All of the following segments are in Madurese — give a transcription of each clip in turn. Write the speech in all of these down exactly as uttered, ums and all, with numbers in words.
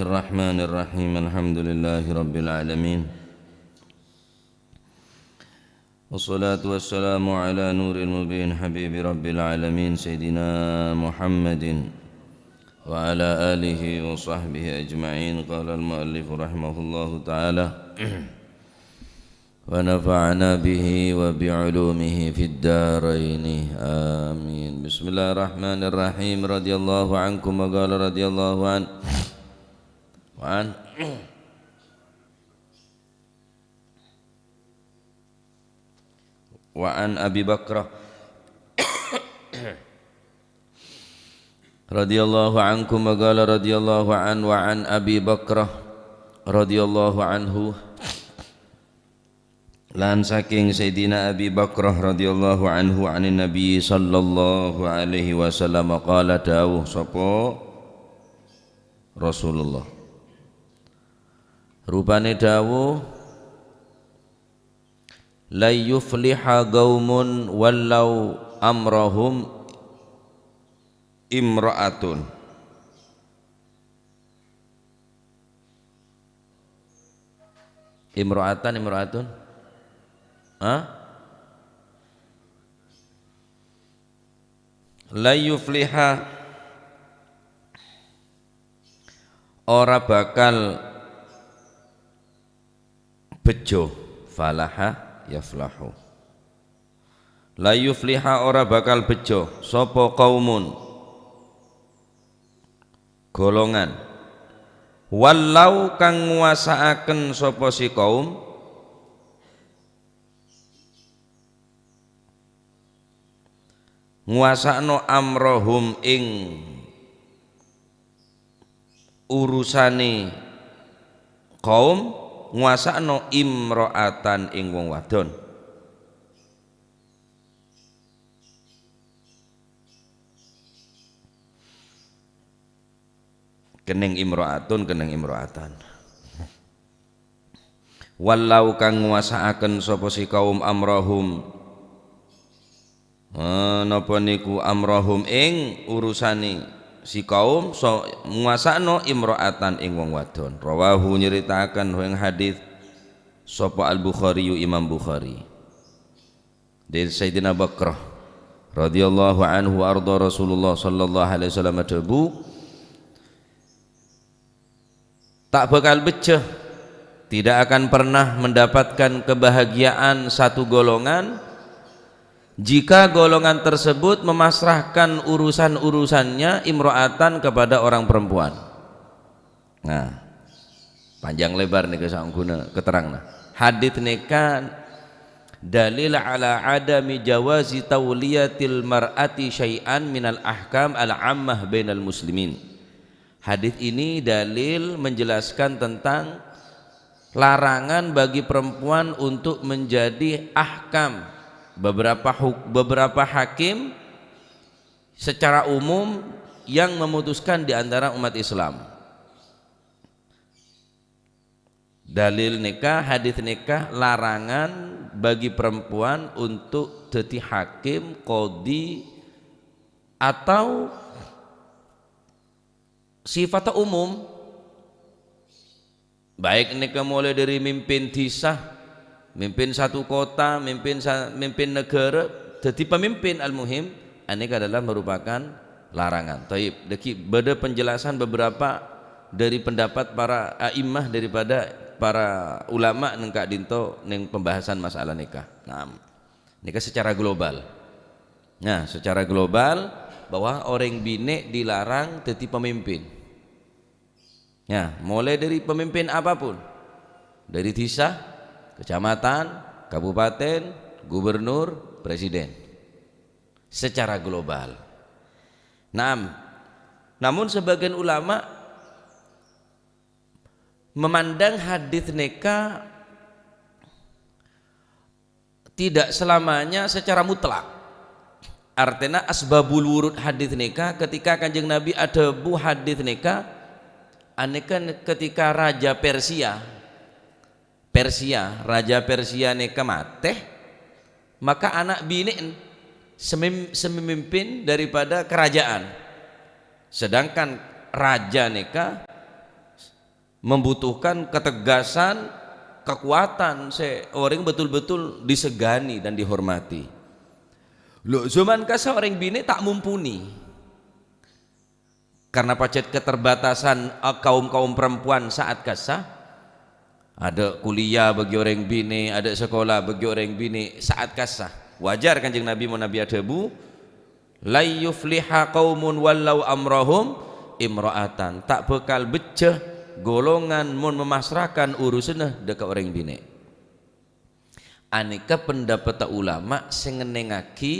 Bismillahirrahmanirrahim. Alhamdulillahirabbil alamin. Wassalatu wassalamu ala nuril mubin habibi rabbil alamin sayyidina Muhammadin wa ala alihi wa sahbihi ajma'in. Qala al-muallif rahimahullahu ta'ala. Wa nafa'ana bihi wa bi ulumihi fid daraini. Amin. Bismillahirrahmanirrahim. Radhiyallahu ankum wa qala radhiyallahu an-, wa an-, wa an Abi Bakrah radhiyallahu ankum wa qala radhiyallahu an, wa an Abi Bakrah radhiyallahu anhu. Lan saking Sayyidina Abi Bakrah radhiyallahu anhu anin Nabi sallallahu alaihi wasallam qala, dawuh sapa Rasulullah. Rupane dawuh, "La yufliha qaumun wallau amrahum imra'atun." Imra'atan, imra'atun? Hah? La yufliha, ora bakal bejo. Falaha yaflahu. La yufliha, ora bakal bejo sapa qaumun, golongan, wallau kang nguasaaken sapa si kaum, nguasakno amrohum ing urusane kaum, nguasakno imro'atan ing wong wadon. Kenning imro'atun, kenning imro'atan. Wallau kang nguasaaken sapa si kaum amrohum, eh, napa niku amrohum ing urusane si kaum, so-, nguasakno imro'atan ing wong wadon. Rawahu, nyeritaaken ing hadis sapa Al-Bukhari, Imam Bukhari. Dari Sayyidina Bakrah radhiyallahu anhu arda Rasulullah sallallahu alaihi wasallam adhabu, "Tak bakal bejo, tidak akan pernah mendapatkan kebahagiaan satu golongan jika golongan tersebut memasrahkan urusan-urusannya imro'atan kepada orang perempuan." Nah, panjang lebar nèka saongguna keterangna. Hadits nèka dalil ala adami jawazi tauliyatil mar'ati syai'an minal ahkam al-ammah bainal muslimin. Hadits ini dalil menjelaskan tentang larangan bagi perempuan untuk menjadi ahkam, beberapa huk-, beberapa hakim secara umum yang memutuskan di antara umat Islam. Dalil nèka, hadits nèka larangan bagi perempuan untuk dhâddhi hakim, qadhi, atau sifatnya umum. Baik nèka mulai dari mimpin dhisa, mimpin satu kota, mimpin sa-, mimpin negara, dhâddhi pemimpin, al-muhim, anèka adalah merupakan larangan. Thayyib, dhâggi' bâdâ penjelasan beberapa dari pendapat para a'immah, daripada para ulama nèng ka'dinto nèng pembahasan masalah nèka. Naam. Nèka secara global. Nah, secara global bahwa orèng binè' dilarang dhâddhi pemimpin. Ya, mulai dari pemimpin apapun. Dari dhisa, kecamatan, kabupaten, gubernur, presiden. Secara global. Naam. Namun sebagian ulama memandang hadits nèka tidak selamanya secara mutlak. Artèna asbabul wurud hadits nèka, ketika Kanjeng Nabi adhâbu hadits nèka, anèka ketika Raja Persia, Persia, Raja Persia nèka matè, maka ana' binè'en semim-, sè memimpin daripada kerajaan. Sedangkan raja nèka membutuhkan ketegasan, kekuatan sè orèng betul-betul disegani dan dihormati. Lo, zaman kassa orèng binè' ta' mumpuni. Karena pajhât keterbatasan, eh, kaum-kaum perempuan saat kassa, adâ' kuliah bagi orèng binè', adâ' sekolah bagi orèng binè' saat kassa. Wajar Kanjeng Nabi mon Nabi adhâbu, "Lan yufliha qaumun wallau amrahum imra'atan." Ta' bhâkal bhejjhâ golongan mon memasrahkan urusanna dâ' ka orèng binè'. Anèka pendapatta ulama sè ngennengngaghi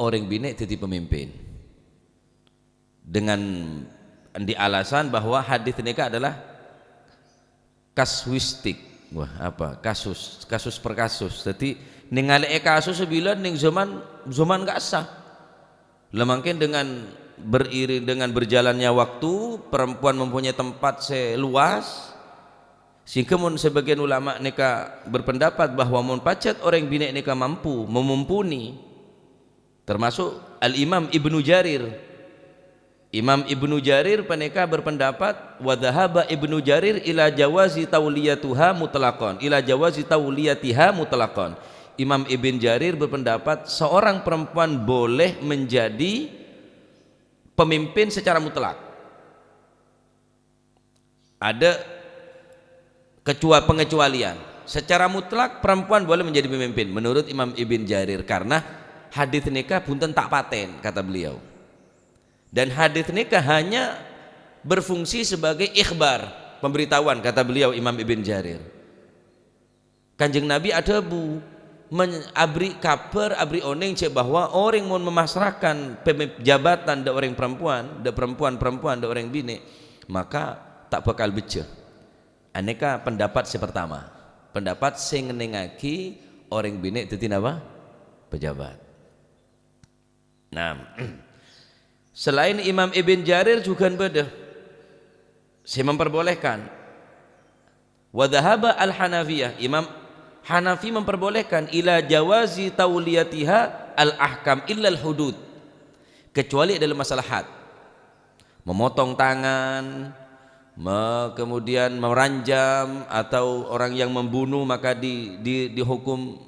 orèng binè' dhâddhi pamimpin. Dengan andi' alasan bahwa hadis nèka adalah kasuistik. Wah, apa? Kasus, kasus per kasus. Dhâddhi, nèngalè'è kasus sè bilân neng zaman, zaman kassa. Lah mangkèn dengan beriring, dengan berjalannya waktu, perempuan mempunyai tempat sè luas, sehingga mon sebagian ulama nèka berpendapat bahwa mon pajhât orèng binè' nèka mampu, memumpuni, termasuk Al-Imam Ibnu Jarir. Imam Ibnu Jarir panèka berpendapat, "Wa dhahaba Ibnu Jarir ila jawazi tauliyatuha mutlaqan, ila jawazi tauliyatiha mutlaqan." Imam Ibn Jarir berpendapat seorang perempuan boleh menjadi pemimpin secara mutlak. Ada kecua-, pengecualian. Secara mutlak perempuan boleh menjadi pemimpin menurut Imam Ibn Jarir karena hadis nèka bhunten ta' paten, kata beliau. Dan hadis nèka hanya berfungsi sebagai ikhbar, pemberitahuan, kata beliau Imam Ibn Jarir. Kanjeng Nabi adhâbu, men-, aberri' kabhâr, aberri' onèng jhâ' bahwa orèng mon memasrahkan pemip-, jabatan dâ' orèng perempuan, dâ' perempuan-perempuan, dâ' orèng binè', maka ta' bhâkal bhejjhâ. Anèka pendapat sè pertama. Pendapat sè ngennengngaghi orèng binè' dhâddhi napa? Pejabat. Nah, selain Imam Ibn Jarir jhughân bâdâ sè memperbolehkan. Wa dhahaba al-Hanafiyah, Imam Hanafi memperbolehkan ila jawazi tauliyatiha al-ahkam illal hudud, kecuali dalam masalah had. Memotong tangan, me-, kemudian meranjam, atau orang yang membunuh maka di-, di-, dihukum,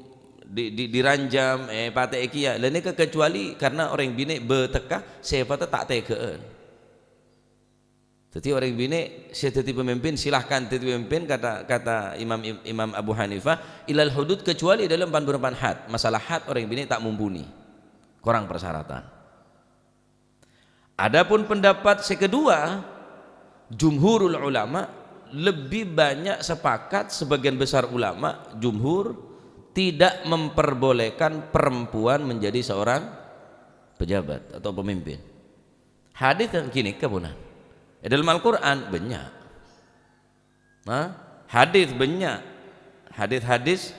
di-, di-, diranjam, eh, patè'è kèya. Lah nèka kecuali karena orèng binè' bâtekka sèpatta ta' tèghâ'ân. Dhâddhi orèng binè' sè dhâddhi pemimpin, silahkan dhâddhi pemimpin, kata, kata Imam, Imam Abu Hanifah, ilal hudud, kecuali dalam pan-, pan had. Masalah had orèng binè' ta' mumpuni. Korang persyaratan. Adapun pendapat sè kedua, jumhurul ulama, lebih banyak sepakat, sebagian besar ulama, jumhur, tidak memperbolehkan perempuan menjadi seorang pejabat atau pemimpin. Hadis kan gini, kemana? È dâlem Al-Qur'an bânnya'. Nah, hadis bânnya'. Hadis-hadis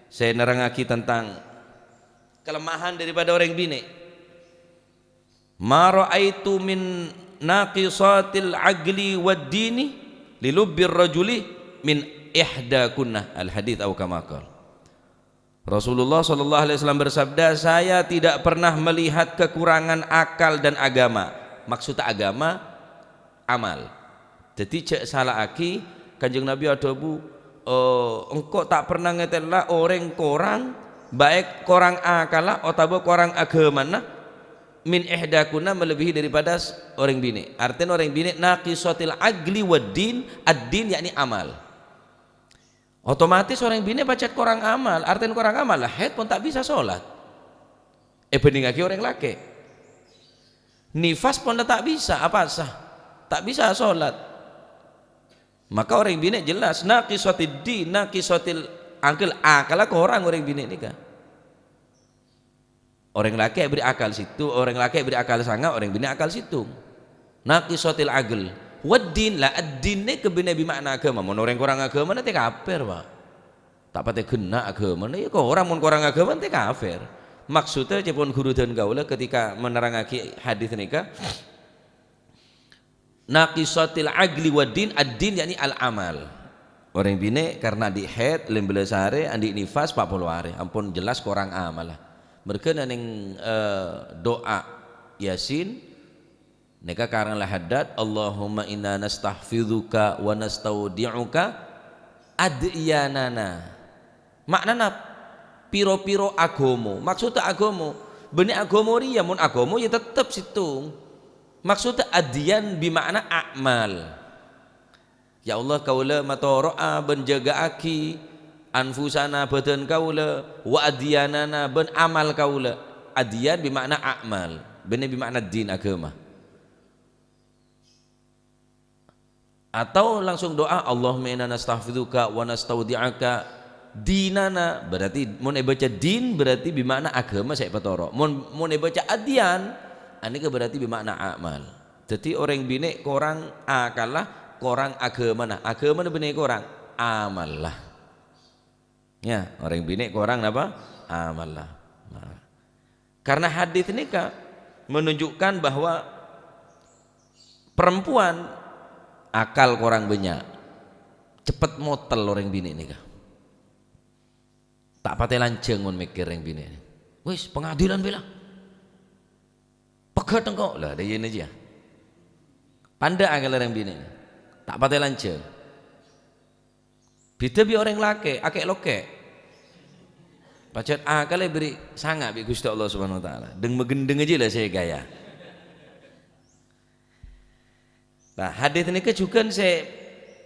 sè nerrangngaghi tentang kelemahan daripada orèng binè'. "Ma ra'aitu min naqisatil aqli wad dini li lubbir rajuli min ihdakunna." Al-hadits au kama qal. Rasulullah sallallahu alaihi wasallam bersabda, "Saya tidak pernah melihat kekurangan akal dan agama." Maksud agama, amal. Dhâddhi, jhâ' sala'aghi, Kanjeng Nabi adhâbu, "Eh, engko' ta' pernah ngatèla orèng korang, baik korang akalla otabâ korang aghâmana, min ihdakunna, melebihi daripada s-, orèng binè'." Artèna orèng binè' naqisatil aqli wad din, ad-din yakni amal. Otomatis orèng binè' pajhât korang amal, artèna korang amal, la haid pon ta' bisa sholat. Èbhândhingngaghi orèng lakè'. Nifas pon la ta' bisa apowasa, ta' bisa sholat. Maka orèng binè' jelas naqisatid din, naqisatil aql, akalla korang orèng binè' nèka. Orèng lakè' èberri' akal sèttong, orèng lakè' èberri' akal sanga', orèng binè' akal sèttong. Naqisatil aql. Wad din, la ad-din nèka bânnè bi' ma'na aghâma. Mon orèng korang aghâma, nanti kafir, Pak. Ta' patè ghenna' aghâmana, ya korang, mon korang aghâma, nanti kafir. Maksudnya, ca'èpon ghuru dân kaulâ ketika menerangaghi hadis nèka, Naqisatil aqli wad din, ad-din yakni al-amal. Orèng binè' karena andi' haid, lèmbellâs arè, andi' nifas, pa' polo arè. Ampon jelas korang amalla. Mergâna neng, eh, doa Yasin, Nèka karang la haddad, "Allahumma inna nastahfidzuka wa nastaudi'uka adyanana." Ma'nana, piro-piro aghâma. Maksudda aghâma, bânnè aghâma rèya, mon aghâma ya tettep sèttong. Maksudda adyan bi ma'na a'mal. Ya Allah, kaulâ matoro'a bân jâgâ'aghi anfusana, bâdân kaulâ, wa adyanana, bân amal kaulâ. Adyan bi ma'na a'mal, bânnè bi ma'na din, aghâma. Atau langsung doa, "Allahumma inna nastahfidzuka wa nastaudi'uka dinana." Berarti mon èbâca din, berarti bi ma'na aghâma sè èpatoro'. Mon, mon èbâca adyan, anèka berarti bi ma'na a'mal. Dhâddhi orèng binè' korang akalla, korang aghâmana. Aghâmana bânnè korang, amalla. Ya, orèng binè' korang napa? Amalla. Nah. Karena hadis nèka menunjukkan bahwa perempuan akal korang bânnya'. Cepet motel orèng binè' nèka. Ta' patè lanjhâng mon mèkkèr orèng binè'. Wis, pangadilan bhâi la. Pegat engko'. Lah, dâ' iyâ nèjiyâ. Pandâ' akal orèng binè'. Ta' patè lanjhâng. Bhidhâ bi' orèng lakè', akè'-lokè'. Pajhât akalla èbèrri' sanga' bi' Ghustè Allah Subhanahu wa Ta'ala. Dhâng-maghândhâng jiyâ la sè kaya. Nah, hadis nèka jhughân sè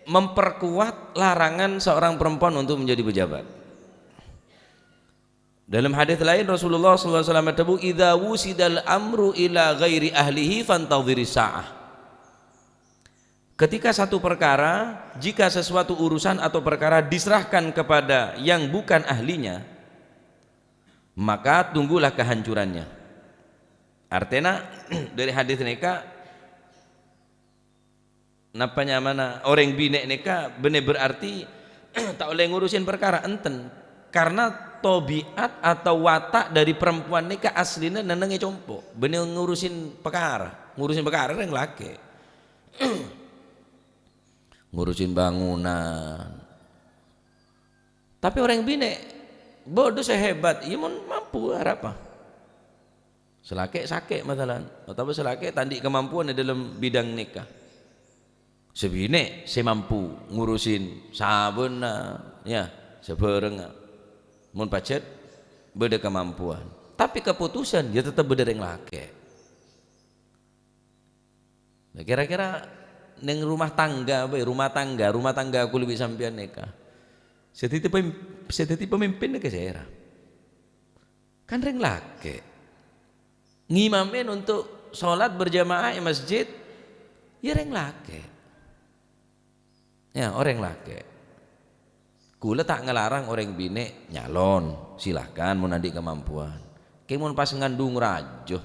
memperkuat larangan seorang perempuan untuk menjadi pejabat. Dalam hadis lain, Rasulullah sallallahu alaihi wasallam adhâbu, "Idza wusidal amru ila ghairi ahlihi fantadhiris sa'ah." Ketika satu perkara, jika sesuatu urusan atau perkara diserahkan kepada yang bukan ahlinya, maka tunggulah kehancurannya. Artèna, dâri hadis nèka, napa nyamana orèng binè' nèka bânnè berarti ta' ollè ngurusin perkara, enten. Karena tabiat atau watak dâri perempuan nèka asllina nennengngè compo', bânnè ngurusin pekara. Ngurusin pekara rèng lakè'. Ngurusin bangunan. Tapè orèng binè', bâdâ sè hebat, iyâ mon mampu, arapa? Sè lakè' sakè', masalan, otabâ sè lakè' ta' andi' kamampuan è dâlem bidang nèka. Sè binè' sè mampu ngurusin sabâna, ya, sabhârengnga. Mon pajhât bâdâ kamampuan, tapè kapotosan, ya, tettep bâdâ rèng lakè'. Nah, kira-kira neng rumah tangga, apa ya, rumah tangga, rumah tangga kulâ bi' sampèyan nèka. Sè dhâddhi pem-, sè dhâddhi pemimpin nèka sèra? Kan rèng lakè'. Ngimamè untuk sholat berjamaah è masjid, ya rèng lakè'. Ya, orèng lakè'. Kulâ ta' ngalarang orèng binè' nyalon, silakan mon andi' kamampuan. Kè mon pas ngandung rajâ.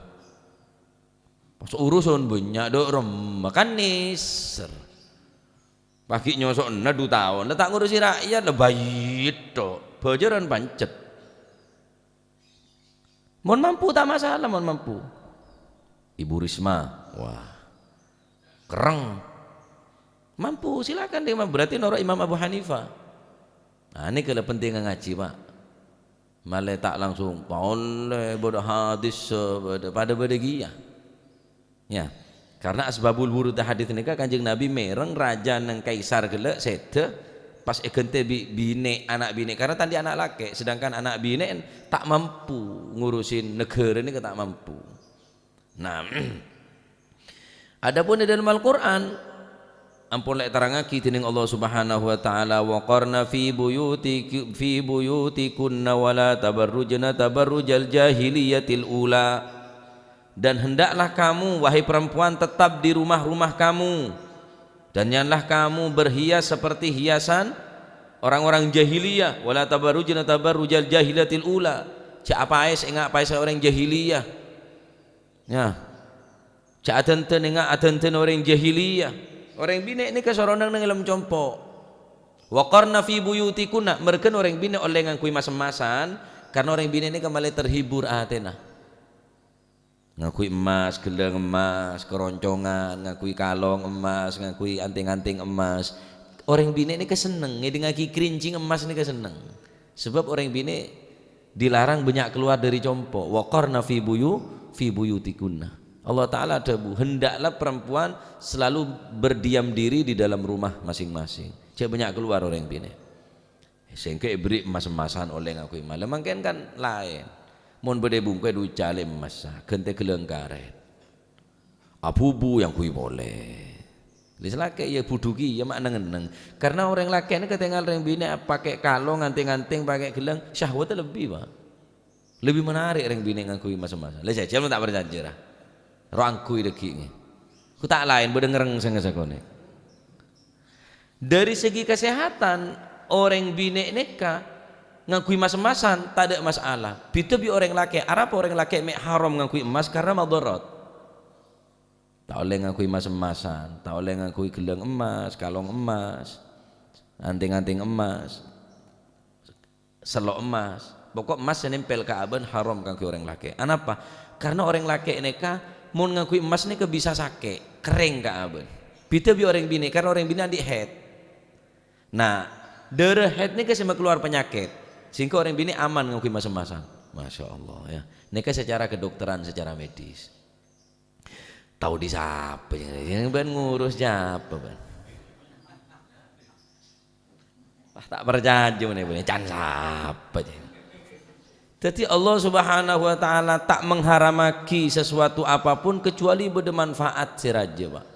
Pas urusan bânnya' dâ' remma kan nèser. Pas ghi' nyoso'na du taon, la ta' ngurusi ra'yat, la bâi tho', bhâjârân pancet. Mon mampu ta' masalah, mon mampu. Ibu Risma, wah, kerrèng. Mampu, silakan deh, berarti noro' Imam Abu Hanifah. Nah, nèka la pentingnga ngajhi, Pak. Malè ta' langsung, "Polè bâdâ hadis, bâdâ, padâ bâdâ kèya." Ya. Karena asbabul wuruda hadis nèka Kanjeng Nabi mèreng rajâna Kaisar ghellâ' sèdhâ, pas èghântè bi' binè', ana' binè', karena ta' andi' ana' lakè', sedangkan ana' binè' ta' mampu ngurusin naghârâ nèka ta' mampu. Nah, adapun è dâlem Al-Qur'an, ampon la èterrangngaghi dènèng Allah Subhanahu wa Ta'ala, "Wa qarna fi buyutiki-, fi buyutikunna wa la tabarrujna tabarrujal jahiliyatil ula." Dan hendaklah kamu, wahai perempuan, tetap di rumah-rumah kamu, dan janganlah kamu berhias seperti hiasan orang-orang jahiliyah, "Wa la tabarrujna tabarrujal jahiliyatil ula." Jhâ' apaès ènga' paèssa orèng jahiliyah. Ya. Jhâ' adhândhân ènga' adhândhân orèng jahiliyah. Orèng binè' nèka soro neng-enneng è dâlem compo'. "Wa qarna fi buyutikunna," mèrghân orèng binè' ollè ngangghuy mas-emmasan, karena orèng binè' nèka malè terhibur atèna. Ngangghuy emmas, ghellâng emmas, keroncongan, ngangghuy kalong emmas, ngangghuy anting-anting emmas. Orèng binè' nèka senneng, ngèdingngaghi krinjing emmas nèka senneng. Sebab orèng binè' dilarang bânnya' kalowar dâri compo'. "Wa qarna fi buyu-, fi buyutikunna." Allah Ta'ala adhâbu, "Hendaklah perempuan selalu berdiam diri di dalam rumah masing-masing. Jhâ' bânnya' kalowar orèng binè'." Sèngghâ èberri' emmas-emmasan ollè ngangghuy emmas. Lah mangkèn kan laèn. Mon bâdâ è bungkona duwâ' calè' emmas, ghântè ghellâng karèt. Abubu èyangghuy polè. Lè sè lakè' iyâ budhugi iyâ ma' neng-enneng. Karna orèng lakè' nèka tèngal rèng binè' pakè kalong, nganting-nganting, pakè ghellâng, syahwatta lebbi, Pak. Lebbi menarik rèng binè' ngangghuy emmas-emmasan. Lè jhâjhân ta' parcajâ, ra. Ro angghuy dhâggi'na. Ku ta' laèn bâdâ ngrèngsèngnga sakonè'. Dari segi kesehatan, orèng binè' nèka ngangghuy emmas-emmasan, tadâ' masalah. Bhidhâ bi' orèng lakè'. Arapa orèng lakè' mè' haram ngangghuy emmas? Karna madharat. Ta' ollè ngangghuy emmas-emmasan, ta' ollè ngangghuy ghellâng emmas, kalong emmas, anting-anting emmas. Sello' emmas. Pokok emmas sè nèmpèl ka abâ'na haram kaangghuy orèng lakè'. Anapa? Karna orèng lakè' nèka mon ngangghuy emmas nèka bisa sakè', kerrèng ka abâ'na. Bhidhâ bi' orèng binè', karna orèng binè' andi' haid. Nah, dârâ haid nèka sè makalowar panyakèt. Sehingga orèng binè' aman ngangghuy emmas-emmasan. Masya Allah, ya. Nèka secara kedokteran, secara medis. Tao dhi' sapa, jhâ' bân ngurus sapa, bân? Wah, ta' parcajâ mènè, bân, can sapa, jhâ'? Dhâddhi, Allah Subhanahu wa Ta'ala ta' mengharamaghi sesuatu apapun kecuali bâdâ manfaat sè rajâ, Pak.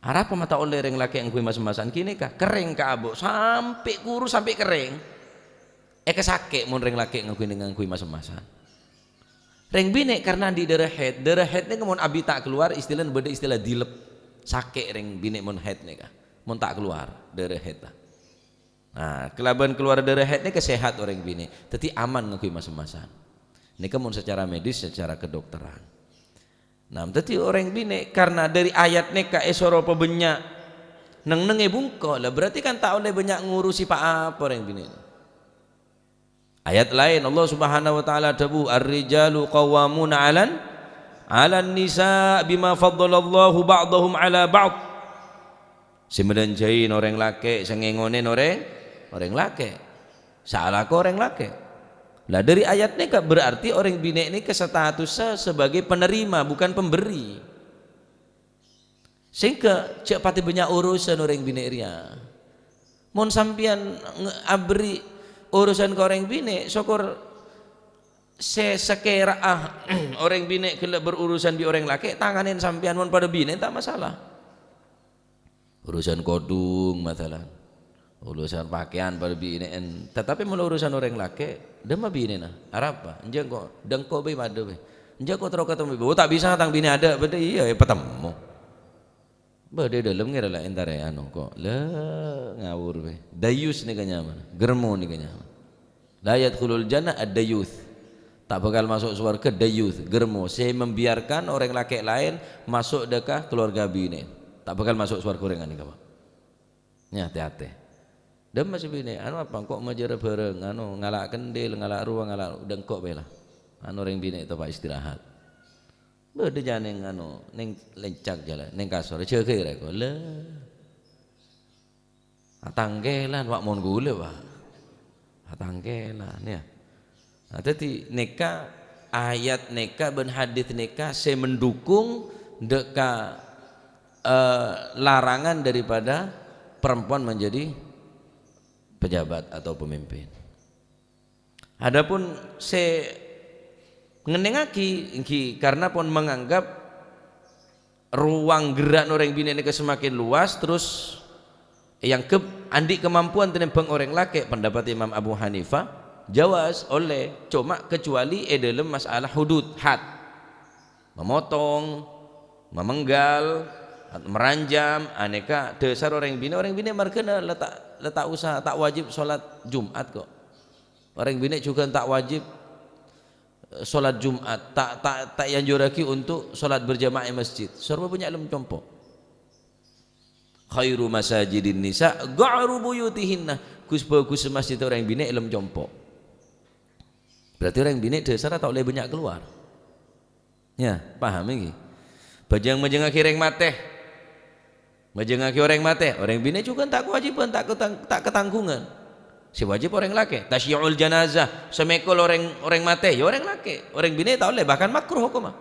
Arapa ma' ta' ollè rèng lakè' ngangghuy emmas-emmasan? Ghânèka, kerrèng ka abâ', sampè' kurus, sampè' kerrèng. Èkasakè' mon rèng lakè' ngangghuy, ngangghuy emmas-emmasan. Rèng binè' karna andi' dârâ haid. Dârâ haid nèka mon abit ta' kalowar, istilana bâdâ istilah dilep. Sakè' rèng binè' mon haid nèka. Mon ta' kalowar dârâ haid ta. Nah, kalabân kalowar dârâ haid nèka sehat orèng binè'. Dhâddhi aman ngangghuy emmas-emmasan. Nèka mon secara medis, secara kedokteran. Nah, dhâddhi orèng binè' karna dâri ayat nèka èsoro pabânnya' neng-enneng è bungko, lah berarti kan ta' ollè bânnya' ngurusi pa-apa orèng binè'. Ayat laèn, Allah Subhanahu wa Ta'ala adhâbu, "Ar-rijalu qawwamuna 'alan, 'alan nisa' bima faddalallahu ba'dahum 'ala ba'd." Sè mabhâjâi orèng lakè', sè ngèngonè orèng, orèng lakè'. Sè alako orèng lakè'. Lah, dâri ayat nèka berarti orèng binè' nèka statussa sebagai penerima, bukan pemberi. Sehingga jhâ' patè bânnya' urusan orèng binè' rèya. Mon sampèyan nge-, aberri' urusan ka orèng binè', sokor sè sakèra'a orèng binè' ghellâ' berurusan bi' orèng lakè', tanganèn sampèyan mon padâ binè' ta' masalah. Urusan kodhung, masalan. Urusan pakèyan padâ binè'en. Tatapi mon urusan orèng lakè', dâmma binèna. Arapa? Enjâ' engko', dâ' engko' bhâi padâ bhâi. Enjâ' engko' terro katemmo. Oh, ta' bisa, tang binè' adâ'. Bâdâ, iyâ, èpatemmo. Bâdâ è dâlem ngèra la èntarè anu, engko'. La, ngawur bhâi. Dayus nèka nyamana. Germo nèka nyamana. "La yadkhulul jannah ad-dayyuth." Ta' bhâkal maso' sowarghâ dayyuth, germo, sè membiarkan orèng lakè' laèn maso' dâ' ka keluarga binè'. Ta' bhâkal maso' sowarghâ orèng ghânèka, Pak. Nya, tè-atè. Dâmma sè binè', anu apa, engko' majârâ bhârâng, anu, ngala' kendhil, ngala' rowa, ngala' dâ' engko' bhâi la. Anu, orèng binè' topa istirahat. Bâdâ jhâ' neng, anu, neng lèncak jhâlân, neng kasor, jâgâi rèko. La. Atangkèlan, wa' mon ghulâ, Pak. Atangkèlan, ya. Nah, dhâddhi nèka, ayat nèka bân hadis nèka sè mendukung dâ' ka, eh, larangan daripada perempuan menjadi pejabat atau pemimpin. Adapun sè ngennengngaghi, ènggi karna pon menganggap ruang gerak orèng binè' nèka semakin luas, terros èangghep andi' kamampuan tènèmbhâng orèng lakè', pendapat Imam Abu Hanifah, jawaz, ollè, coma kecuali è dâlem masalah hudud, had. Mamotong, mamenggal, meranjam, anèka dhâsar orèng binè'. Orèng binè' marghâna la ta', la ta' osa, ta' wajib sholat Jumat kok. Orèng binè' jhughân ta' wajib, eh, sholat Jumat, ta', ta', ta' èanjurraghi untuk sholat berjamaah è masjid. Soro bânnya' è lem compo'. "Khairu masajidin nisa ghairu buyutihinna." Ghus-bhâghus masjid orèng binè' è lem compo'. Berarti orèng binè' dhâsarra ta' ollè bânnya' kalowar. Ya, paham ènggi? Bhâjâng-majângngaghi orèng matè. Majângngaghi orèng matè. Orèng binè' jhughân ta' kawâjibhân, ta' katang-, ta' katangghungan. Sè wajib orèng lakè'. Tasyi'ul janazah, sè mèkol orèng, orèng matè, ya orèng lakè'. Orèng binè' ta' ollè, bahkan makruh hokomma.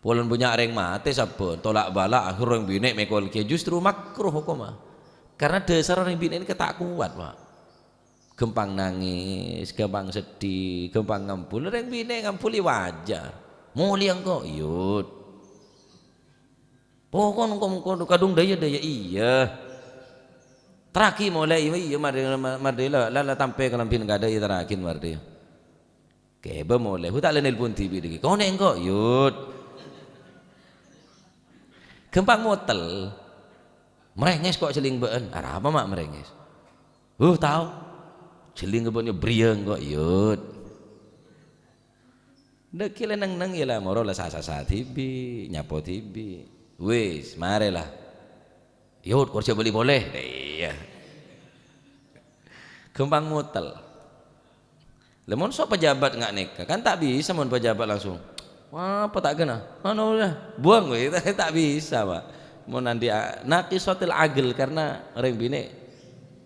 Polana bânnya' rèng matè sabbhân, tola'-bala', akhèr rèng binè' mèkol kèya, justru makruh hokomma. Karna dhâsar rèng binè' nèka ta' kowat, Pak. Ghâmpang nangès, ghâmpang seddhi, ghâmpang ngambul. Rèng binè' ngambul yâ wajar. "Molèya engko', yut." "Pokon engko', engko' kadhung dâjâ-dâjâ, iyâ." "Terraghi molè, iyâ, iyâ, marè, marè, la, la, la, tampè kalambhina kadâ', iyâ, terraghi marè." Kèbâ molè, hu ta' la nelpon dhibi' dhâggi'. "Konè' engko', yut." Ghâmpang motel. Marèngès ko' jhelling bâ'ân. "Arapa, Ma', marèngès?" "Huh, tao. Jhelling bâ'ân yâ briyang ko', yut." Dhâggi' la neng-neng yâ la moro la sa-sasa dhibi', nyapo dhibi'. Wis, marè la. "Yut, kor jhâ' bâli polè." Iyâ. Ghâmpang motel. Lah, mon so' pejabat nga' nèka, kan ta' bisa mon pejabat langsung, "Wah, apa ta' kèna? Anu, udah, buang," wèh, ta' bisa, Pak. Mon andi' a-, naqisatil aql, karna rèng binè'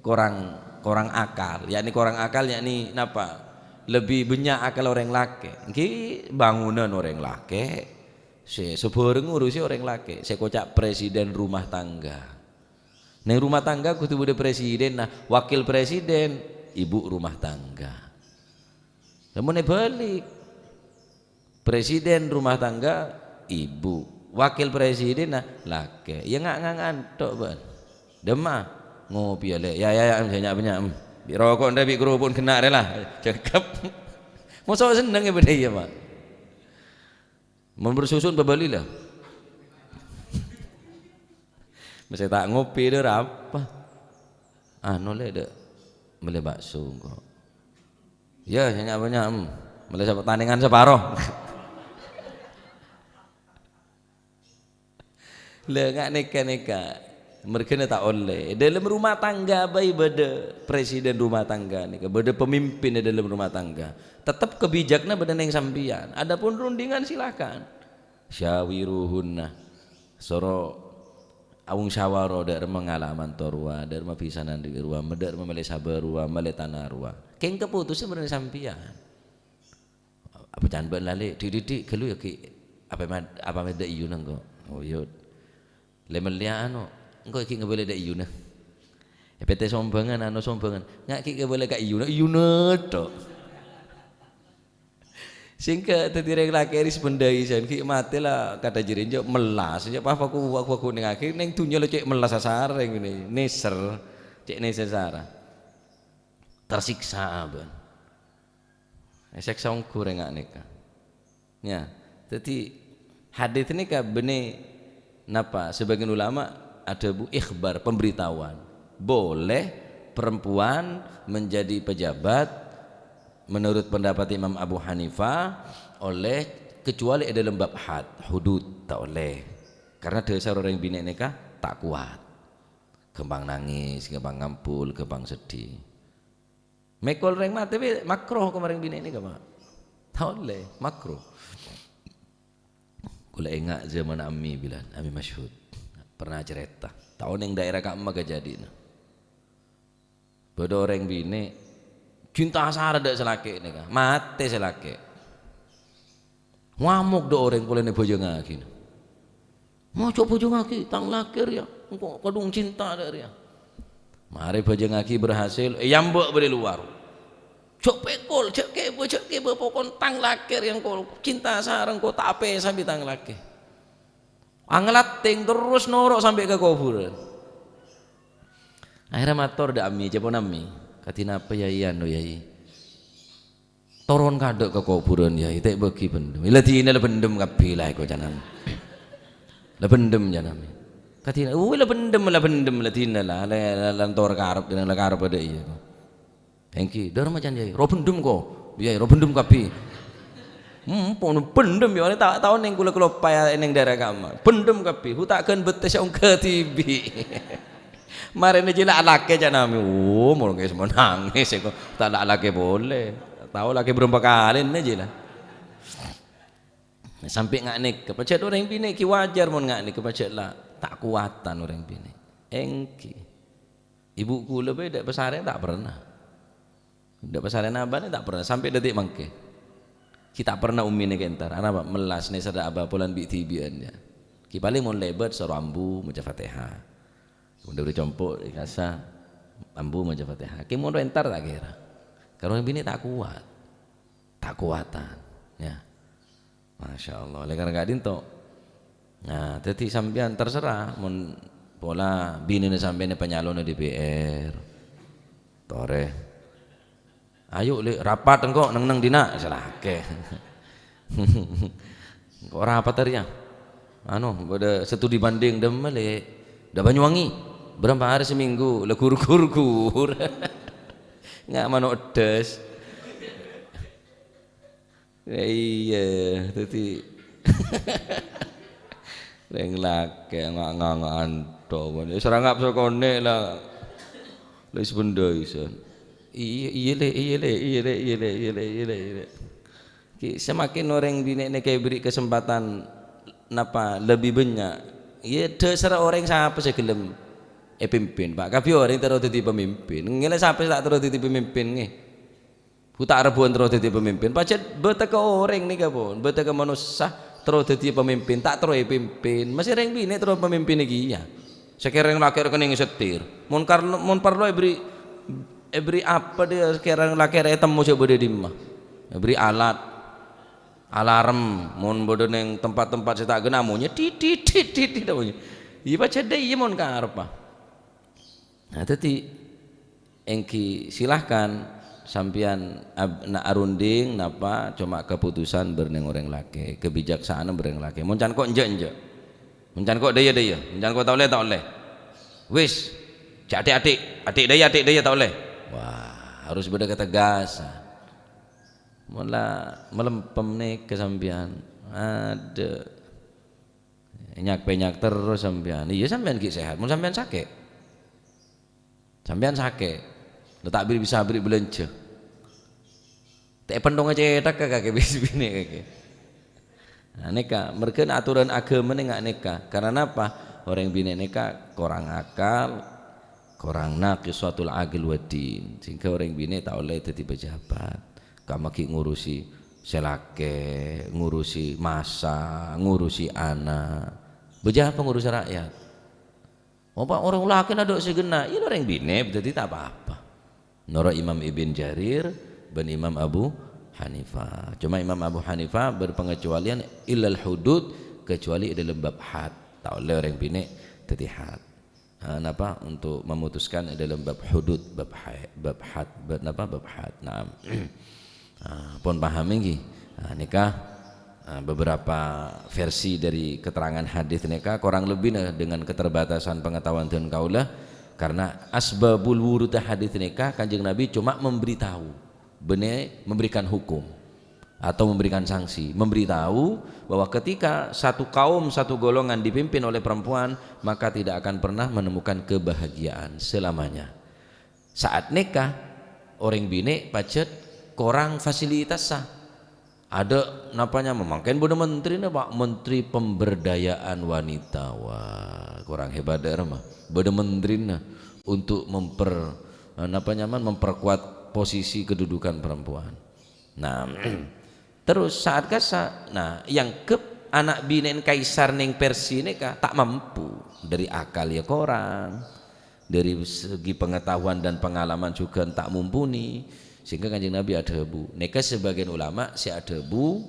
korang, korang akal. Yakni korang akal, yakni napa? Lebbi bânnya' akal orèng lakè'. Ènggi bângonan orèng lakè'. Sè sabhâreng ngurusè orèng lakè'. Sè koca' presiden rumah tangga. Neng rumah tangga kodhu bâdâ presidenna, wakil presiden, ibu rumah tangga. Lamon èbâlik, presiden rumah tangga, ibu. Wakil presidenna, lakè'. Yâ nga'-, nga'-, ngantok, bân. Dâmma, ngopi yâ, Lè'. Yâ, yâ, yâ, em, sè nya'-bânnya', em. Bi' roko' ndâ, bi' kerupuk ghenna' rè la. Cakep. Moso' senneng yâ bâdâ iyâ, Pak. Mon bersusun pabâli la. Mastè ta' ngopi dâ' rapa? Anu, Lè', dâ' mellè bakso engko'. Yâ, sè nya'-bânnya', em. Mellè sapa, tanengan saparo. Lha, nga' nèka-nèka, merghâna ta' ollè. È dâlem rumah tangga bhâi bâdâ presiden rumah tangga nèka, bâdâ pemimpin è dâlem rumah tangga. Tetep kebijakna bâdâ neng sampèyan. Adapun rundingan, silakan. Syawiruhunna. Soro aung syawara dâ' remma ngala' manto rowa, dâ' remma bisa nanḍi' rowa, dâ' remma mellè sabâ rowa, mellè tana rowa. Kèng kapotosan bâdâ neng sampèyan. Apa can bâ'na la, Lè'? Dhi', dhi', dhi', ghâllu yâ, ghi'. Apa ma-, apa ma' dâ' iyuna engko'? Oh, iyâ. Lè' mellèya anu, engko' ghi' ngabâlâ dâ' iyuna. È pètè sombhângan, anu sombhângan. Nga' ghi' ngabâlâ ka iyuna, iyuna tok. Sèngghâ dhâddhi rèng lakè' ris bendai san, ghi' matè la kadhâ' jârèya, jâ' mellas, jâ' pa-, paku-, paku-, paku neng akhèr, neng dhunnya la cè' mellas asarèng ngènè, nèser, cè' nèser sara. Tersiksa bâ'na. Èsèksa ongghu rèng nga' nèka. Ya, dhâddhi hadits nèka bânnè napa? Sebagian ulama adhâbu ikhbar, pemberitahuan. Boleh perempuan menjadi pejabat menurut pendapat Imam Abu Hanifah oleh, kecuali è dâlem bab had, hudud, ta' ollè. Karena dhâsar orèng binè' nèka ta' kowat. Ghâmpang nangès, ghâmpang ngambul, ghâmpang seddhi. Mèkol rèng matè bhâi makruh ka marèng binè' nèka, Pak. Ta' ollè, makruh. Kaulâ enga' jhâman Ammi bilân, Ammi Masyhud. Pernah carèta. Ta' onèng daerah ka'emma kajhâdhi'ânna. Bâdâ orèng binè', cinta asara dâ' sè lakè' nèka. Matè sè lakè'. Ngamok dâ' orèng polana èbhâjângaghi. "Maca bhâjângaghi tang lakè' rèya, engko' kadhung cinta dâ' rèya." Marè bhâjângaghi berhasil, èyambâ' bâdâ è lowar. "Jhâ' pèkol, jhâ' kèbâ, jhâ' kèbâ, pokon tang lakè' rèya engko' cinta sareng engko', ta' apèsa bi' tang lakè'." Anglatèng terros noro' sampè' ka kobhurân. Akhèrra mator dâ' Ammi, jhâ' pon Ammi, "Kadhi napa, Yai, anu, Yai?" Toron kaḍâ' ka kobhurân, yâ, ètè' bâgi bhendhem. La dinah la bhendhem kabbhi la èko, can Ammi. La bhendhem, can Ammi. Kadhi, "Uwi, la bhendhem, la bhendhem, la dinah la, la, la, la ntor karep, la karep bâdâ iyâ." Èngghi, "Dârma, can, Yai, ro bhendhem ko." "Yâ, ro bhendhem kabbhi." Hmm, pon bhendhem, yâ, ta', ta' onèng kaulâ kaloppaè neng daerah ka'emma. Bhendhem kabbhi, hu ta' ghân bettès ongghâ dhibi'. Marèna jhilâ alakè, can Ammi. Oh, molo nangès, nangès, èko. Ta' la alakè polè. Tao lakè bârâmpa kalèna jhilâ. Sampè' nga' nèka, pajhât orèng binè' ghi' wajar mon nga' nèka, pajhât la ta' kowatan orèng binè'. Èngghi. Ibu kaulâ bhâi dâ' pasarèna ta' pernah. Dâ' pasarèna abâ'na ta' pernah, sampè' dâddhi mangkèn. Ghi' ta' pernah ummina ghi' entar. Arapa? Mellas nèsèra abâ polana bi'-dhibi'ân, ya. Ghi' palèng mon lèbât soro ambu maca Fatihah. Mon dâri compo' è kassa, ambu maca Fatihah. Ghi' mon entar ta' kèra. Karana binè ta' kowat. Ta' kowatan, ya. Masya Allah. Oleh karena ka'dinto. Nah, dhâddhi sampèyan terserah mon pola binèna sampèyan panyalonna D P R. Torè. "Ayo, Lè', rapat engko' neng-neng dinna'," salakè. "Engko' rapat arèya. Anu, bâdâ studi banding." "Dimma, Lè'?" "Dâ' Banyuwangi." "Bârâmpa arè seminggu?" "La ghur-ghur." Nga' mano' eddas. Iyâ, dhâddhi rèng lakè' nga'-, nga'-, nganto', mon serangap sakonè' la, la isbendaisan. Iyâ, iyâ, Lè', iyâ, Lè', iyâ, Lè', iyâ, Lè', iyâ, Lè', iyâ, Lè'. Ghi' semakin orèng binè' nèka èberri' kesempatan napa lebbi bânnya', iyâ, dhâsarra orèng sapa sè ghellem èpimpin, Pak. Kabbhi orèng terro dhâddhi pamimpin. Ngèla sapa sè ta' terro dhâddhi pamimpin, ngghi? Bu ta' rabuwân terro dhâddhi pamimpin. Pajhât bâdâ ka orèng nèka, pon. Bâdâ ka manossa terro dhâddhi pamimpin, ta' terro èpimpin. Masè rèng binè' terro pamimpin kèya. Sakèrèng lakè' kennèng setir. Mon kar-, mon parlo èberri', èberri' apa dhiyâ sakèrèng lakè' ètemmo jhâ' bâdâ è dimma. Èberri' alat. Alarm. Mon bâdâ neng tempat-tempat sè ta' ghenna, monyè tit, tit, tit, tit, tit, monyè. Iyâ, pajhât iyâ mon karebbhâ. Nah, dhâddhi, ènggi silahkan sampèyan ab-, na-, arunding napa coma keputusan bârnèng orèng lakè', kebijaksanaan bârnèng lakè'. Mon can ko' enjâ'-enjâ'. Mon can ko' dâjâ-dâjâ, mon can ko' ta' ollè, ta' ollè. Wis, jhâ' ati'-ati', ati' dâjâ, ati' dâjâ ta' ollè. Wah, harus bâdâ ketegasan. Mon la malempem nèka sampèyan, adâ'. Nyak-pènyak terros sampèyan. Iyâ, sampèyan ghi' sehat. Mon sampèyan sakè'. Sampèyan sakè'. La ta' bi-, bisa aberri' bâlânjhâ. Ta' èpentonga cèthagghâ kakè bi-, binè' kakè. Nah, nèka, merghâna aturan aghâmana nga' nèka. Karana napa? Orèng binè' nèka korang akal, korang naqisatul aql wad din. Sehingga orèng binè' ta' ollè dhâddhi pejabat. Kamma ghi' ngurusi sè lakè, ngurusi masa, ngurusi ana'. Bâjâ apa ngurusi ra'yat? Apa orèng lakè' nado' sè ghenna', iyâ orèng binè' dhâddhi ta' pa-apa. Noro' Imam Ibn Jarir bân Imam Abu Hanifah. Cuma Imam Abu Hanifah berpengecualian illal hudud, kecuali è dâlem bab had. Ta' ollè orèng binè' dhâddhi had. Ah, napa, untuk memutuskan è dâlem bab hudud, bab hai-, bab had, bab napa, bab had. Naam. Ah, pon paham ènggi? Ah, nèka, ah, beberapa versi dari keterangan hadis nèka, korang lebbina dengan keterbatasan pengetahuan dân kaulâ, karena asbabul wurud hadis nèka, Kanjeng Nabi cuma memberitahu, bânnè memberikan hukum. Atau memberikan sanksi, memberitahu bahwa ketika satu kaum, satu golongan dipimpin oleh perempuan, maka tidak akan pernah menemukan kebahagiaan selamanya. Sa'at nèka, orèng binè' pajhât korang fasilitassa. Adâ' napa nyama, mangkèn bâdâ menterina, Pak, Menteri Pemberdayaan Wanita. Wah, korang hebat dâ' remma. Bâdâ menterina untuk memper-, napa nyama, memperkuat posisi kedudukan perempuan. Nah, terros sa'at kassa', nah, èangghep ana' binè'na kaisar neng Persia nèka ta' mampu. Dâri akal ya korang, dâri segi pengetahuan dan pengalaman jhughân ta' mumpuni, sehingga Kanjeng Nabi adhâbu. Nèka sebagian ulama sè adhâbu,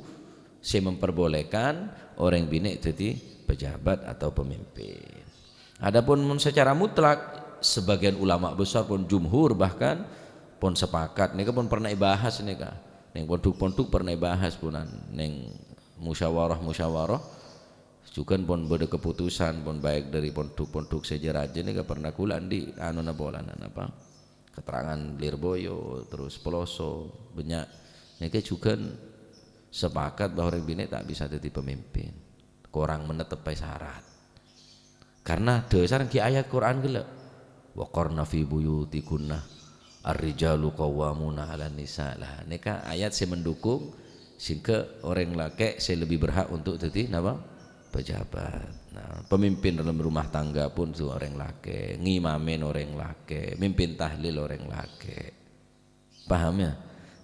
sè memperbolehkan orèng binè' dhâddhi pejabat atau pemimpin. Adapun mon secara mutlak, sebagian ulama besar pon jumhur bahkan pon sepakat, nèka pon pernah èbahas nèka. Neng pondhuk-pondhuk pernah èbahas ponan, neng musyawarah-musyawarah, jhughân pon bâdâ keputusan, pon baik dâri pondhuk-pondhuk sè jâ-rajâ nèka pernah ghulâ andi' anona polana napa? Keterangan Lirboyo, terros Peloso, bânnya'. Nèka jhughân sepakat bahwa orèng binè' ta' bisa dhâddhi pemimpin. Korang menetepè syarat. Karena dhâsar ènggi ayat Quran ghellâ'. "Wa qarna fi buyutikunna, ar-rijalu qawwamuna 'alan nisa." Lah, nèka ayat sè mendukung sehingga orèng lakè' sè lebih berhak untuk dhâddhi napa? Pejabat. Nah, pemimpin dalam rumah tangga pon sè orèng lakè', ngimamè orèng lakè', mimpin tahlil orèng lakè'. Paham ya?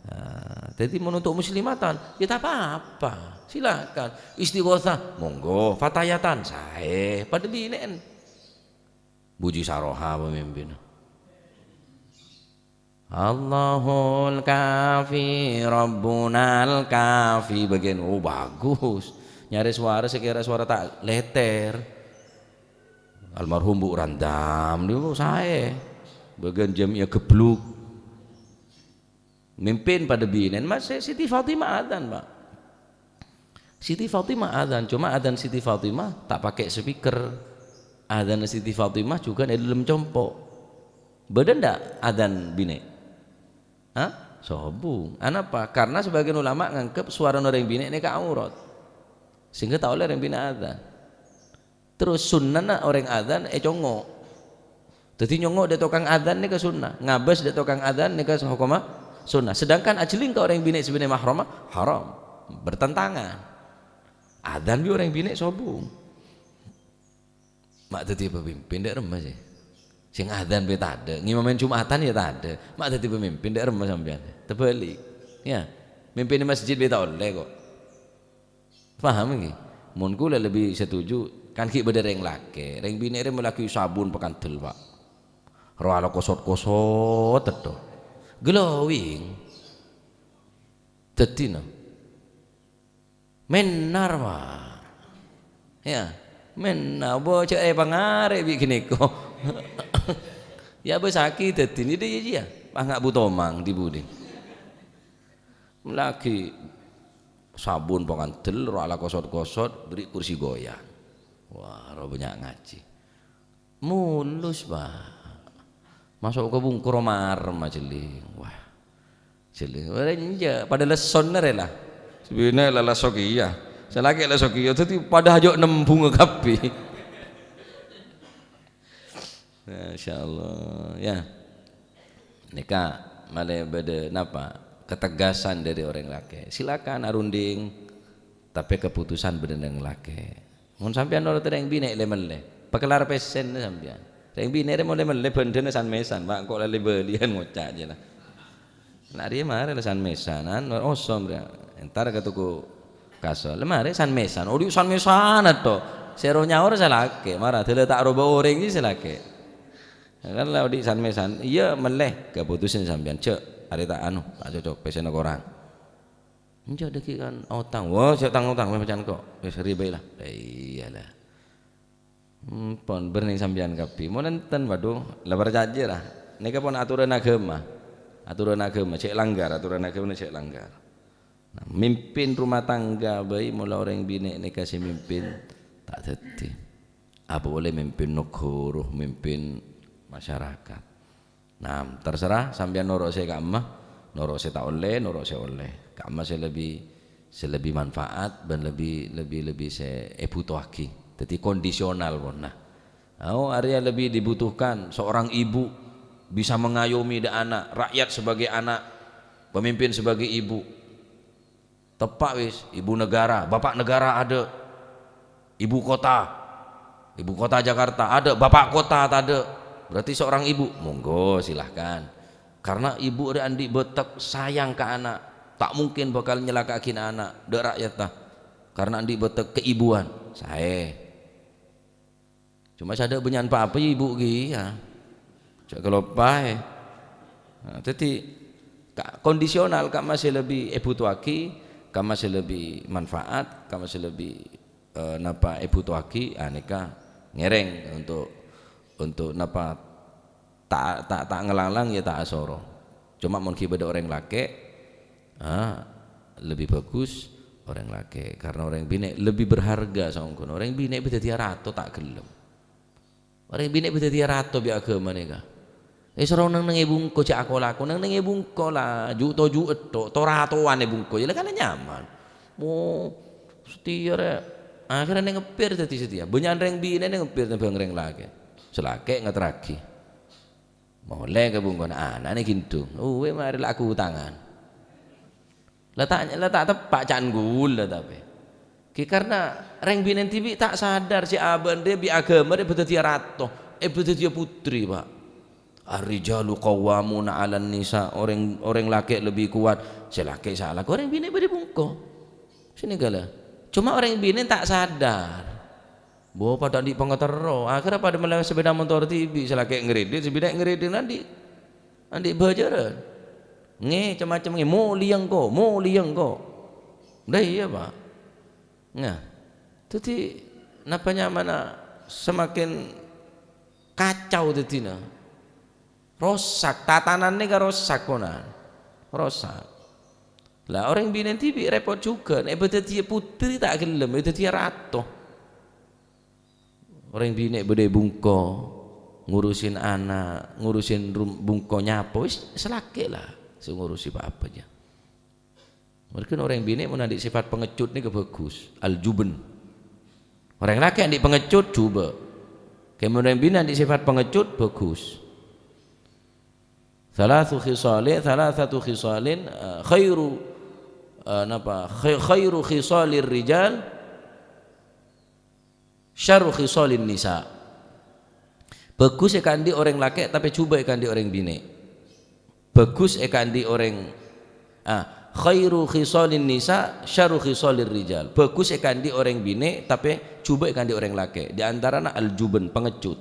Nah, dhâddhi mon untuk muslimatan, ya ta' apa-apa. Silakan. Istighosah, monggo. Fatayatan, saè. Padâ binè'en. Puji saroha pamimpin. Allahul kafi, Rabbunal kafi. Bagian, oh, bagus. Nyarè suara sè kèra suara ta' lètèr. Almarhum Bu Randam, niku saè. Bagian jamiah gebluk. Mimpin padâ binè'en, masè Siti Fatimah adzan, Pak. Siti Fatimah adzan, cuma adzan Siti Fatimah ta' pakè speaker. Adzan Siti Fatimah jhughân è dâlem compo'. Bâdâ ndak adzan binè'? Hah? Sobung. Anapa? Karena sebagian ulama nganggep suarana orèng binè' nèka aurat. Sehingga ta' ollè orèng binè' adzan. Terros sunnana orèng adzan ècongngo'. Dhâddhi nyongngo' dâ' tokang adzan nèka sunnah, ngabâs dâ' tokang adzan nèka hokomma sunnah. Sedangkan ajhelling ka orèng binè' sè bânnè mahromma haram, bertentangan. Adzan bi' orèng binè' sobung. Ma' dhâddhi pamimpin dâ' remma sè. Sè ngadzan bi' tadâ', ngimamèn Jumatan ya tadâ'. Ma' dhâddhi pamimpin dâ' remma sampèyan. Tebâli'. Ya. Mimpin è masjid bi' ta' ollè kok. Paham ngghi? Mon kaulâ lebbi setuju, kan ghi' bâdâ rèng lakè', rèng binè' rè malaghi sabun pakandel, Pak. Rowa la kosot-kosot tètto. Glowing. Dhâddhi, no. Mennar, Pak. Ya, mennar. Bo, jhâ' èpangarè' bi' ghânèko. Ya, bâsaghi dhâddhi, nèdhâ, ya, ya. Panga' butomang, di-budi. Lagi sabun pangandel, rowa la kosot-kosot, bâri' kursi goyang. Wah, rowa bânnya' ngajhi. Mulus, Pak. Maso' ka bungkor marem ajhelling. Wah. Ajhelling. Wah, enjâ'. Padâ lessona rè la. Sè binè' la lesso kèya. Sè lakè' lesso kèya. Dhâddhi padâ ajo' nembhungnga kabbhi. Masya Allah, ya. Nèka malè bâdâ napa? Ketegasan dâri orèng lakè'. Silakan arunding, tapè keputusan bâdâ neng lakè'. Mon sampèyan noro' rèng binè' lè-mellè, pakellar pèssèna sampèyan. Rèng binè' rè mon lè-mellè bhândhâna san-mèsan, Pak, engko' la lè-bâliyân ngoca' jâ la. Na' rèya marè la san-mèsanan, osom rèya. Entar ka toko kaso. La marè san-mèsan, odi' san-mèsan atto. Sè ro-nyaor sè lakè', mara dâlâ ta' roba orèng sè lakè'. Kan la odi' san-mèsan, iyâ mellè, keputusan sampèyan, jhâ' arè ta' anu, ta' cocok, pèssèna korang. Enjâ' dhâggi' kan otang. Wah, jhâ' tang-otang, mè' macan ko'. Wis ribâ la. La iyâ la. Hmm, pon bârnèng sampèyan kabbhi. Mon enten, waduh, la parcajâ ra. Nèka pon aturan aghâma. Aturan aghâma, jhâ' langgar, aturan aghâma jhâ' langgar. Nah, mimpin rumah tangga bhâi, mola orèng binè' nèka sè mimpin, ta' dhâddhi. Apa polè mimpin negara, mimpin masyarakat. Nah, terserah sampèyan noro' sè ka'emma, noro' sè ta' ollè, noro' sè ollè. Ka'emma sè lebbi, sè lebbi manfaat bân lebbi, lebbi, lebbi sè èbhutoaghi. Dhâddhi kondisional pon. Nah, oh, arèya lebbi dibutuhkan seorang ibu bisa mengayomi dâ' ana', rakyat sebagai anak, pemimpin sebagai ibu. Teppa' wis, ibu negara, bapak negara adâ', ibu kota, ibu kota Jakarta adâ', bapak kota tadâ'. Berarti seorang ibu, monggo, silahkan. Karena ibu rè andi' bâtek sayang ka ana', ta' mungkin bakal nyelaka'aghi ana' dâ' ra'yatta. Karena andi' bâtek keibuan, saè. Coma sè adâ' bânnya'an pa-apa, yâ, ibu kèya. Jhâ' kaloppaè. Nah, dhâddhi, ka-, kondisional, ka'emma sè lebbi èbhutoaghi, ka'emma sè lebbi manfaat, ka'emma sè lebbi, eh, napa èbhutoaghi, ah, nèka ngèrèng untuk, untuk napa ta', ta', ta' ngalang-lang, yâ ta' asoro. Coma mon ghi' bâdâ orèng lakè', ah, lebbi bhâghus orèng lakè', karena orèng binè' lebbi berharga saongghuna. Orèng binè' bâdâ dhâddhiyâ rato ta' ghellem. Orèng binè' bâdâ dhâddhiyâ rato bi' aghâma nèka. Èsoro neng-neng è bungko jhâ' ako-lako, neng-neng è bungko la, ju' toju' ètto', to-ratowan è bungko, yâ la kan nyaman. Mo, satèya rè, akhirnya neng ngeppir dhâddhi satèya. Bânnya'an rèng binè' neng ngeppir tèmbhâng rèng lakè'. Sè lakè' ngaterraghi. Molè ka bungkona, ana'na ghindhung. Uwè, marè la aghutang. La ta', la ta' teppa' ca'na ghulâ tapè. Ghi karna rèng binè' dhibi' ta' sadar jhâ' abâ'na rè bi' aghâma rè bâdâ dhâddhiyâ rato, è bâdâ dhâddhiyâ putri, Pak. "Ar-rijalu qawwamuna 'alan nisa," orèng, orèng lakè' lebbi kowat. Sè lakè' sala, orèng binè' bâdâ bungko. Sènèngghâlâ. Coma orèng binè' ta' sadar. Bo, padâ andi' pangaterro. Akhèrra padâ mellè sepeda motor dhibi', sè lakè' ngredit, sè binè' ngredit andi', andi' bhâjârân. Ngè, cem-macem ngè, "Molè engko', molè engko'." Lah iyâ, Pak. Nah, dhâddhi napa nyamana semakin kacau dhâddhina. Rosak, tatanan nèka rosak, ponan. Rosak. Lah, orèng binè' dhibi' rèpot jhughân, èpadhâddhiyâ putri ta' ghellem, èpadhâddhiyâ rato. Orèng binè' bâdâ è bungko, ngurusin ana', ngurusin rum-, bungko nyapo, wis sè lakè' la sè ngurusi pa-apa jâ. Mangkana orèng binè' mon andi' sifat pangecut nèka bhâghus, al-jubn. Orèng lakè' andi' pangecut, jhubâ'. Kèng mon orèng binè' andi' sifat pangecut, bhâghus. Thalathu khisali-, thalathatu khisalin, eh, khairu, eh, napa? Khai-, khairu khisalir rijal syarru khisalin nisa. Bhâghus èkaandi' orèng lakè', tapè jhubâ' èkaandi' orèng binè'. Bhâghus èkaandi' orèng, ah, khairu khisalin nisa, syarru khisalir rijal. Bhâghus èkaandi' orèng binè', tapè jhubâ' èkaandi' orèng lakè'. Di antarana al-jubn, pangecut.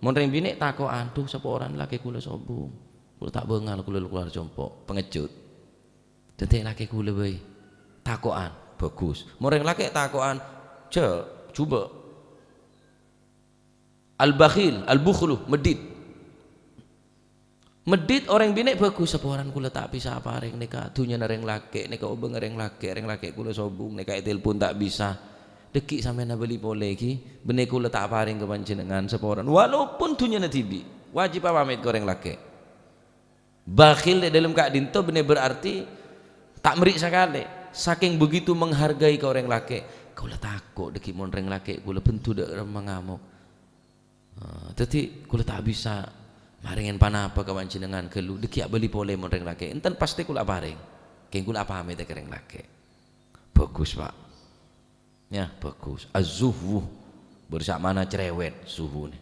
Mon rèng binè' tako'an, "Dhu, saporana lakè' kaulâ sobung. Kaulâ ta' bângal, kaulâ kalowar compo'." Pangecut. Dhâddhi lakè' kaulâ bhâi. Tako'an, bhâghus. Mon rèng lakè' tako'an, jhâ', jhubâ'. Al-bakhil, al-bukhlu, meddhit. Meddhit orèng binè' bhâghus, "Saporana kaulâ ta' bisa aparèng nèka, dhunnyana rèng lakè' nèka, obângnga rèng lakè', rèng lakè' kaulâ sobung nèka, ètelpon ta' bisa. Dhâggi' sampèyan abâli polè ghi, bânnè kaulâ ta' aparèng ka panjhennengngan saporana, walaupun dhunnyana dhibi', wajib apamèt ka orèng lakè'." Bakhil è dhâlem ka'dinto bânnè berarti ta' mèrri' sakalè. Sakèng begitu menghargai ka orèng lakè', "Kaulâ tako' dhâggi' mon rèng lakè' kaulâ bhendhu dâ' remma ngamok. Ah, dhâddhi kaulâ ta' bisa marèngè pa-napa ka panjhennengngan ghâllu, dhâggi' abâli polè mon rèng lakè'. Enten pastè kaulâ aparèng. Kèng kaulâ apamèt ka rèng lakè'." Bhâghus, Pak. Ya, bhâghus. Az-zuhwu. Bârâ' sa'mana cerewet, zuhwu nè.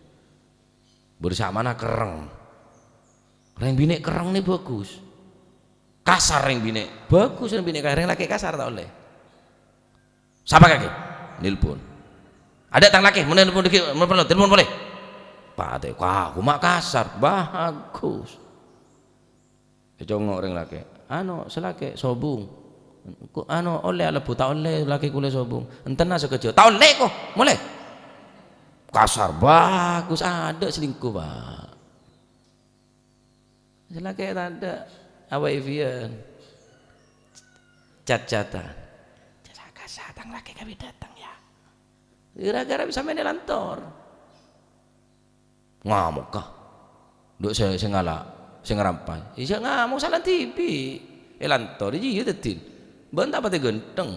Bârâ' sa'mana kerrèng. Rèng binè' kerrèng nè bhâghus. Kasar rèng binè'. Bhâghus rèng binè' ka-, rèng lakè' kasar ta' ollè. Sapa kakè? Nelpon. Adâ' tang lakè, mon nelpon dhâggi', mon perlu, telpon polè. Patè, wah, coma kasar. Bhâghus. Ècongngo' rèng lakè'. "Ano, sè lakè' sobung. Ko-, ano, ollè alebbhu, ta' ollè lakè' kaulâ sobung. Entenna sakejjhâ'. Ta' ollè, ko'. Molè." Kasar, bhâghus, adâ' selingkuh, Pak. Sè lakè' tadâ', awè'è biyân. Cat-catan. "Jhâ' kasar, tang lakè' kabin dâteng, ya." Gara-gara sampèyan èlantor. Ngamok, ka. Duk sè, sè ngala', sè ngarampas. Iyâ, ngamok sala dhibi'. Èlantor, iyâ, dhâddhi. Bân ta' patè ghântheng.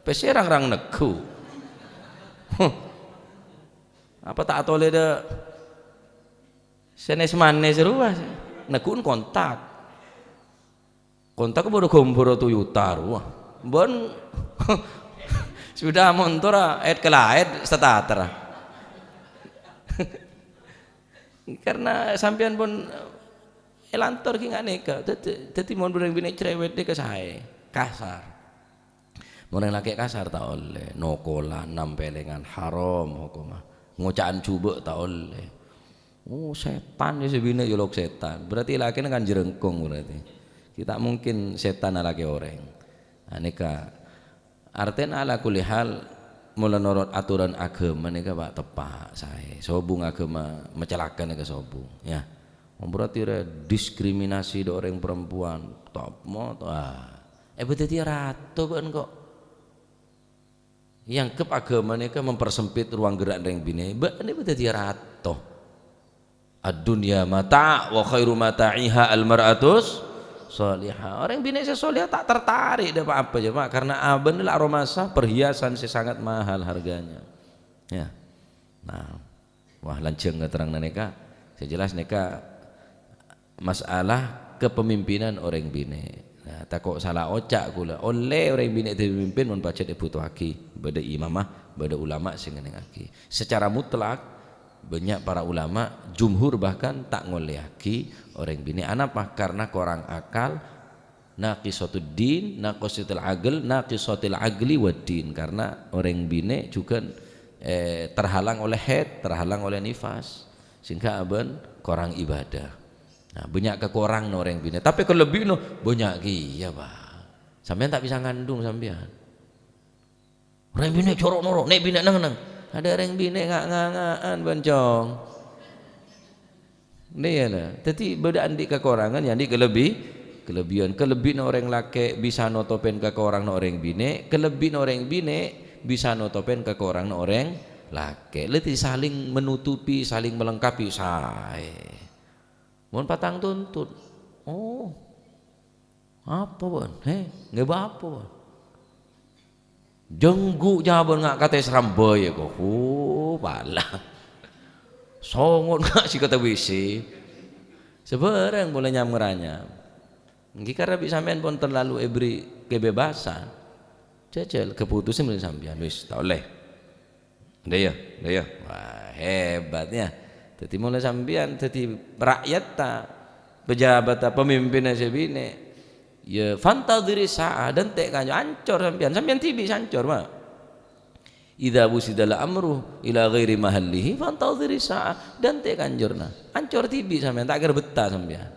Pèssè rang-rang neggu'. Huh. Apa ta' atolè dâ' sè nès-manès rowa? Neggu'na kontak. Kontak bâdâ gombhârâ Toyota rowa. Bân sepeda montor, ah, èt ka laèt, starter. Karena sampèyan pon èlantor ghi' nga' nèka. Dhâddhi, dhâddhi mon bâreng binè' cerewet nèka saè, kasar. Mon rèng lakè' kasar ta' ollè, nokolan, nampèlèngan, haram hokomma. Ngoca'an jhubâ' ta' ollè. Oh, sètan ya sè binè' ya lok sètan. Berarti lakèna kan jerengkong berarti. Ghi' ta' mungkin sètan alakè orèng. Nah, nèka artèna ala kulli hal, mola norot aturan aghâma nèka, Pak, teppa' saè. Sobung aghâma macalaka nèka sobung, ya. Berarti rè diskriminasi dâ' orèng perempuan. Top mo, to-, ah. Eh, bâdâ dhiyâ rato bâ'na ko'. Èangghep aghâma nèka mempersempit ruang gerak rèng binè'. Bâ'na bâdâ dhiyâ rato. Ad-dunya mata' wa khairu mata'iha al-mar'atus shalihah. Orèng binè' sè shalihah ta' tertarik dâ' pa-apa, jâ, Pak, karena abâ'na la aromasa perhiasan sè sangat mahal harganya. Ya. Nah. Wah, lanjhâng ngaterrang nèka. Sè jelas nèka masalah kepemimpinan orèng binè'. Nah, tako' sala oca' kaulâ. Ollè orèng binè' dhâddhi pemimpin mon pajhât èbutoaghi. Bâdâ imamah, bâdâ ulama sè ngennengngaghi. Secara mutlak, Banyak para ulama, jumhur bahkan, ta' ngollèyaghi orèng binè'. Anapa? Karena korang akal, naqishatud din, naqishatil aql, naqishatil aqli wad din. Karena orèng binè' jhughân, eh, terhalang oleh haid, terhalang oleh nifas, sehingga abân korang ibadah. Nah, bânnya' kakorangna orèng binè'. Tapè kalebbiyanna bânnya' kèya, Pak. Sampèyan ta' bisa ngandung sampèyan. Orèng binè' coro' noro', nè' binè' neng-enneng. Adâ' orèng binè' nga-, nga-nga'an, bân, Cong. Nè, iyâ, la. Dhâddhi, bâdâ andi' kakorangan, yâ andi' kalebbi-, kalebbiyan. Kalebbina orèng lakè' bisa notopèn kakoranganna orèng binè', kalebbina orèng binè' bisa notopèn kakoranganna orèng lakè'. Dhâddhi, saling menutupi, saling melengkapi, saè. Mon patang tuntut. Oh. Apa, bân? He, ngèbâ apa, bân? Jhânggu' jhâ' bân nga' katè srambâi, kok. Huh, pala. Songot nga' sè katè W C. Sabârâng polè nyam-ngaranyam. Ènggi karana bi' sampèyan pon terlalu èbri kebebasan. Jhâjhâl, keputusan mèlè sampèyan. Wis, ta' ollè. Ndak iyâ? Ndak iyâ? Wah, hebat, yâ. Dhâddhi, molaè sampèyan dhâddhi ra'yatta, pejabatta, pemimpinna sè binè', yâ, fantadhiri sa'ah, dântè' kanjor, ancor sampèyan. Sampèyan dhibi' sè ancor, ma'. Idza wusidal amru ila ghairi mahallihi, fantadhiri sa'ah, dântè' kanjorna. Ancor dhibi' sampèyan, ta' kèra bettah sampèyan.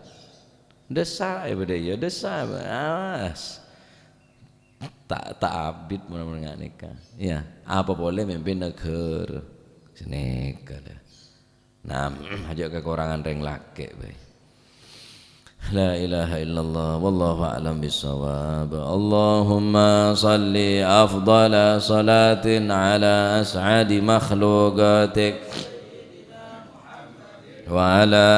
Dâssa, yâ, bâdâ, yâ, dâssa, awas. Ta', ta' abit mon-, mon nga' nèka. Iyâ, apa polè mimpin naghârâ. Sanèka, la. Nah, ajâ' kakorangan rèng lakè', bhâi. La ilaha illallah, wallahu a'lam bissawab. Allahumma shalli afdhala shalatin ala as'adi makhluqatik. وعلى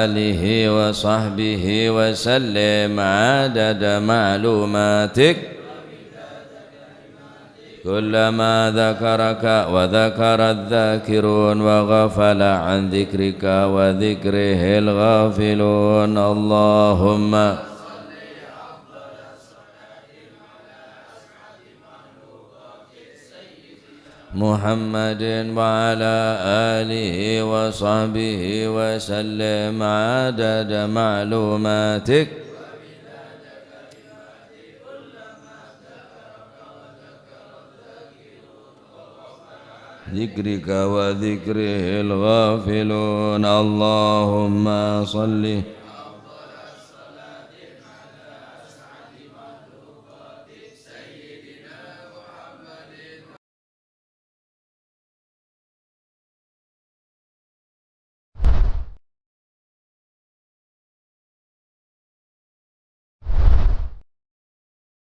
آله وصحبه وسلم عدد معلوماتك. كلما ذكرك وذكر الذاكرون وغفل عن ذكرك وذكره الغافلون. اللهم محمد وعلى آله وصحبه وسلم عدد معلوماتك. ذكرك وذكره الغافلون. اللهم صل